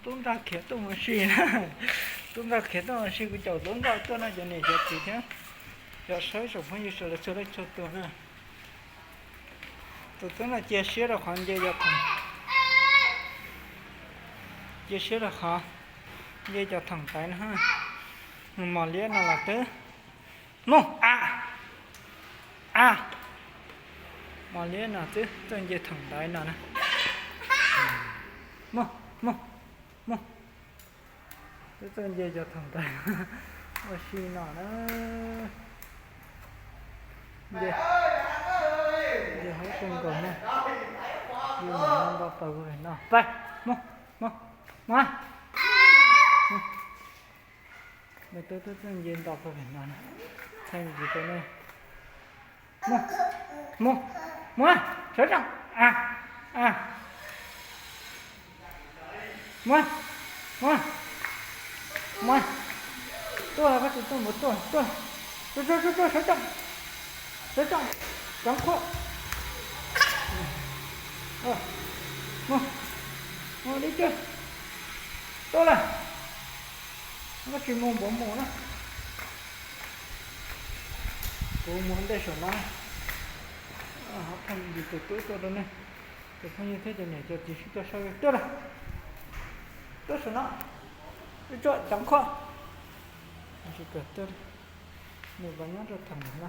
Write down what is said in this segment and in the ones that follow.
Tub Ntaj khiav tuaj mus si na. Tub Ntaj khiav tuaj mus si, kuv caum Tub Ntaj tuaj no cov niam cov txiv thiab cov saib tsoom phooj ywg sawv daws txhua leej txhua tus na. Tus tub no cia siab rau qhov nce cov thoom, cia siab rau qhov nce cov thoom ntaiv no. Mus mos liab no los twb mus a a, mos liab no twb txawj nce thoom ntaiv no na. Mus, mus, mus. Twb txawj nce cov thoom ntaiv ua si no na. Nce, nce hauv kawg nkaus na. Nce mus no nto plaws pem no. Pais, mus, mus, mus. Nws twb txawj nce nto plaws pem no na. Txhais ntsis rau nej. Mus, mus, mus, sawv tsees. A, a. Mus, mus, mus. Tuaj los koj tsis tuaj mus tuaj, tuaj. Tuaj, tuaj, tuaj, tuaj, sawv tsees. Sawv tsees. Cov qhuaj. Mus, mus li twg. Tuaj lawm. Koj tsis mus npaum mus na. Kuv mus ua ntej saum no. Ho pheej yus tus tub tuaj rau nej. Tus phooj ywg thiab cov niam cov txiv sib tuaj saib, tuaj lawm. Tuaj saum no. Tuaj, cov qhuaj. Tsis kam tuaj li. Nws mas nyob rau thoom no.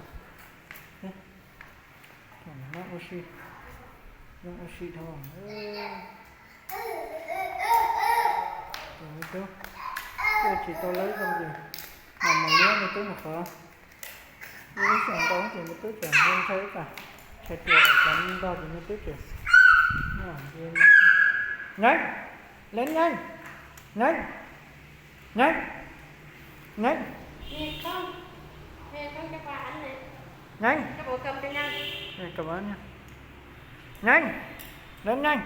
Thoom no ua si, zoo ua si dhau. Tus me tub tuaj tsis tau lawv zoo ces mam mus liab me tub mus qhov. Ib xyoos ntau ces me tub tseem ntshai ib tsam, tshai tias cov ntog ces me tub tseem. Nyeem, Lawv Nyeej, Nyeej, Nyeej, Nyeej, Nyeej, Nyeej, Lawv Nyeej,